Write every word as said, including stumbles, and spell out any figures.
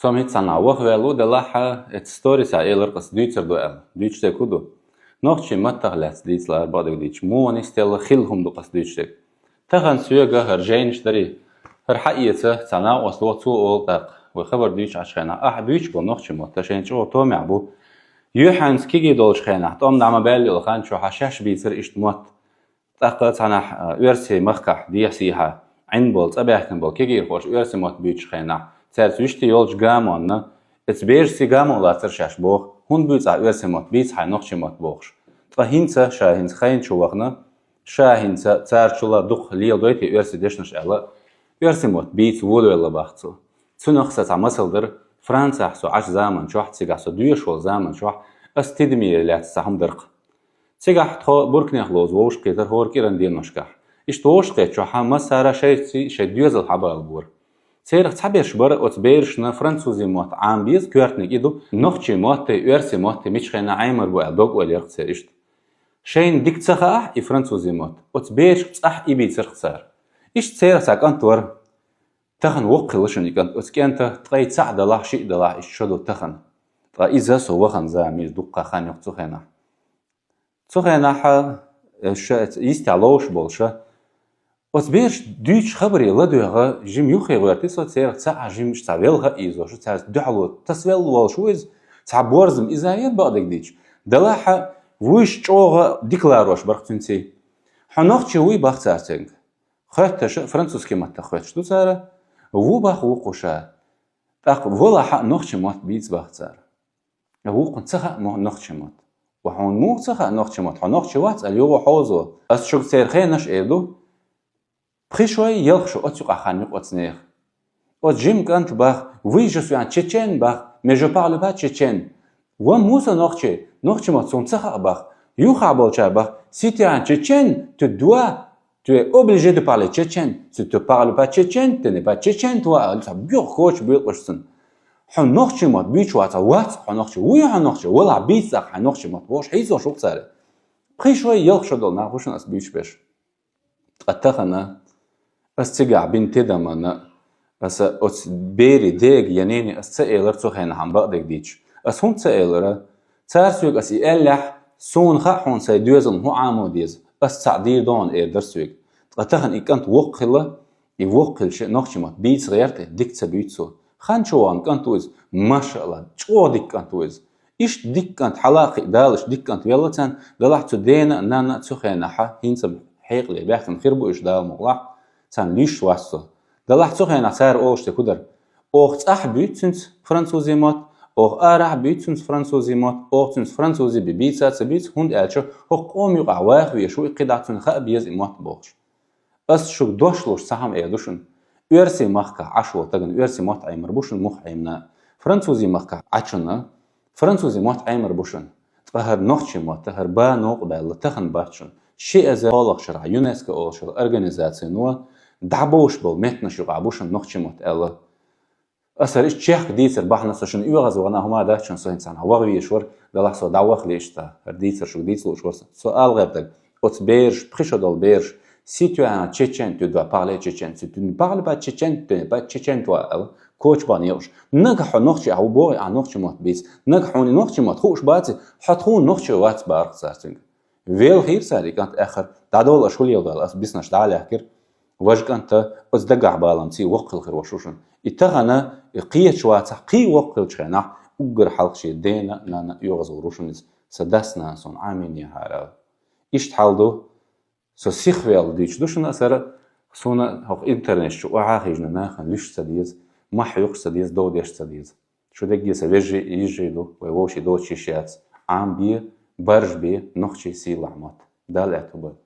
Тхо митцана ваха ваьлла ву, делахь а, эцу сторисехь элира-кх ас дуьйцур ду аьлла. Дуьйцуш дерг хӀун ду? Нохчийн маттах лаьцна дийцалара бакъдерг дийцича, муха нисделла хилла хӀума ду-кх ас дуьйцуш дерг. Тахан соьга хӀара жайнаш дарий, хӀара хьаэца цхьа накъост ву, цо олу тӀаккха, вай хабар дуьйцуш Ӏачу хенахь, ахь буьйцуш болу нохчийн мотт шайна чӀогӀа томехь бу. Юьхьанца кегий долчу хенахь, тӀом дӀа ма баьлла йолу хан чохь шаьш бийцира иштта мотт. ТӀаккха цхьанахь, а, оьрсийн махкахь дехьа-сехьа Ӏин болу, цӀа баьхкина болу кегийрхоша оьрсийн мотт буьйцучу хенахь, цаьрца вуьшта йолчу гамонна, эцу берашций гамон лацара шаьш боху, хӀунда буьйцу ахь оьрсийн мотт, бийца хьайн нохчийн мотт бохуш. Ткъа хӀинца, ша хӀинца хайн чу вахана, ша хӀинца царчул а дукха леладой те оьрсийн дешнаш аьлла, оьрсийн мотт бийца волавелла бах цо. Цунах сан цхьа масал дара, Францехь со Ӏаш заман чохь, цигахь со доьшуш волу заман чохь, ас тидамера лаьцна цхьа хӀума дара-кх. Цигахь тхо бурканех ловза вовшахкхетара хӀора кӀиран деношкахь. Иштта вовшахкхетчохь массара шайца шайн доьзал хьабалабора. Церах цхьаберш бара оцу берашна французийн мотт Ӏама беза, коьртаниг и ду, нохчийн мотт а, оьрсийн мотт а мича хенахь Ӏемар бу аьлла дог ойла яра-кх церан иштта. Шайна дика ца хаахь и французийн мотт, оцу берашка цӀахь и бийцара-кх цара. Иштта церах цхьа кӀант вара. Тахана воккха хилла шуна и кӀант, оцу кӀентан ткъе цхьаъ далахь, шиъ далахь иштта шо ду тахана. Ткъа иза со вахана зама, иза дуккха хан ю-кх цу хенахь. Цу хенахь, э, ша, йистехь ловзуш болуш, оцу бераш дуьйцуш хабаре ладоьгӀна, жима юххе гӀоьртира со, церах цхьаъ жимма цхьа велха а ийзош, цаьрца дуьхьало тасавелла волуш ву иза, цхьа борзам иза яра бакъдерг дийцича. Делахь а вуьйш чӀогӀа дика ларош бара-кх цуьнций. Хьо нохчи вуй бах цара цуьнга. Хоьттуш а, французский маттах хоьттуш ду цара, ву бах вукху ша. ТӀаккха валахь а нохчийн мотт бийца бах цара. Вукхунна ца хаьа мо-, нохчийн мотт. Ва хьуна муха ца хаьа нохчийн мотт? Хьо нохчи вац аьлла юха хьовзо. Ас шуьга церан хенаш а эр ду. Пхи шой, ялх шо оцу юкъахь хан ю-кх оцу нехан. Оцу жима кӀанта бах, вуй же suis un tchétchène бах, mais je parle pas tchétchène. Ва муса нохчи, нохчийн мотт суна ца хаьа бах. Юххехь болчара бах, si tu es un tchétchène, tu dois, tu es obligé de parler tchétchène. Si tu parles pas tchétchène, tu n'es pas tchétchène, toi, аьлла, цхьа буьгӀа коча буьйлкъуш цунна. Хьо нохчийн мотт буьйцуш вац, вац хьо нохчи, вуй хьо нохчи, валахь бийца цхьа хьайн нохчийн мотт бохуш, хьийзош ву-кх цара. Пхи шой, ялх шо долу нах бу шуна ас буьйцуш берш. Ткъа тахана ас цигахь бина тидамна, аса оцу берийн дега я нене ас ца элира цу хенахь бакъдерг дийцича. Ас хӀунда ца элира? Цара соьга ас и аьллехь, суна хаьа хьуна сайн доьзална хӀун Ӏамо деза, ас цхьаъ дийр ду хьуна эр дара соьга. Ткъа тахана и кӀант воккха хилла, и воккха хилча нохчийн мотт бийца гӀерта, дика ца буьйцу цо. Хан чу вахана кӀант ву иза, машаАллахӀ, чӀогӀа дика кӀант ву иза. Иштта дика кӀант хьала а кхиъна, Дала иштта дика кӀант велла царна, делахь цу дена а, нанна а цу хенахь хӀинца хьекъале баьхкина хир бу уьш, Дала мукъалахь, царна луьйш вац со. Делахь цу хенахь цара олуш дерг хӀун дара? Оха цӀахь буьйцу цуьнца французийн мотт, оха арахь буьйцу цуьнца французийн мотт, оха цуьнца французийн бен бийца а ца буьйцу, хӀунда аьлча хӀокху къоман юкъахь ваха везаш ву, и кхидӀа цуьнан хаа беза и мотт бохуш. Ас шуьга дош луш цхьа хӀума эр ду шуна. Оьрсийн махкахь Ӏаш волу стагана оьрсийн мотт Ӏемар бу шуна муха Ӏемина. Французийн махкахь Ӏачунна французийн мотт Ӏемар бу шуна. Ткъа хӀара нохчийн мотт, хӀара ба новкъа баьлла тахана бац шуна. Ши эзар кхоалгӀачу шарахь ЮНЕСКО олуш йолу организацино дӀабовш болу меттанаш юкъахь бу шуна нохчийн мотт аьлла. Аса хӀара иштта чехка дийцар бахьана со шуна оьгӀаз вахана хӀума дац шуна, со хӀинца хьан ваха везаш вара, делахь со дӀавахале иштта, хӀара дийцар шуьга дийцалуш вара со. Со ала гӀертарг, оцу бераш, пхи шо долу бераш, si tu es un tchétchène, tu dois parler tchétchène, si tu ne parles pas tchétchène, tu n'es pas tchétchène, toi, аьлла, коча бахана йолуш. Нагахь хьо нохчи ахь ву бохий, ахь нохчийн мотт бийца. Нагахь хьуна и нохчийн мотт хууш баций, хьо тхуна нохчи вац бахара-кх цара цуьнга. Велхийра цара и кӀант аьххар, дӀадолу аша хӀун леладойла, ас биснарш дӀа а лаьхкира. Важа кӀант, оцу дагахь баланца воккха хила хир волуш ву шуна. И тахана, и кхеташ вацахь, кхин воккха хилчу хенахь, уггар хьалха шен дена а, нанна а оьгӀаз гӀур ву шуна иза, сан дас-нана суна Ӏамийнехьара аьлла. Иштта хьал ду, со сихвелла дуьйцуш ду шуна аса хӀара, суна хӀокху интернет чу охьа а хиъна нахана луьйш ца деза, мохь юкъаш ца деза, дов деш ца деза. Шу дерриге сан вежарий, йижарий ду, вай вовшийн доцуш йиш яц. Ӏамабе, баржабе нохчийн сийлахь мотт. Дала аьтто бойла.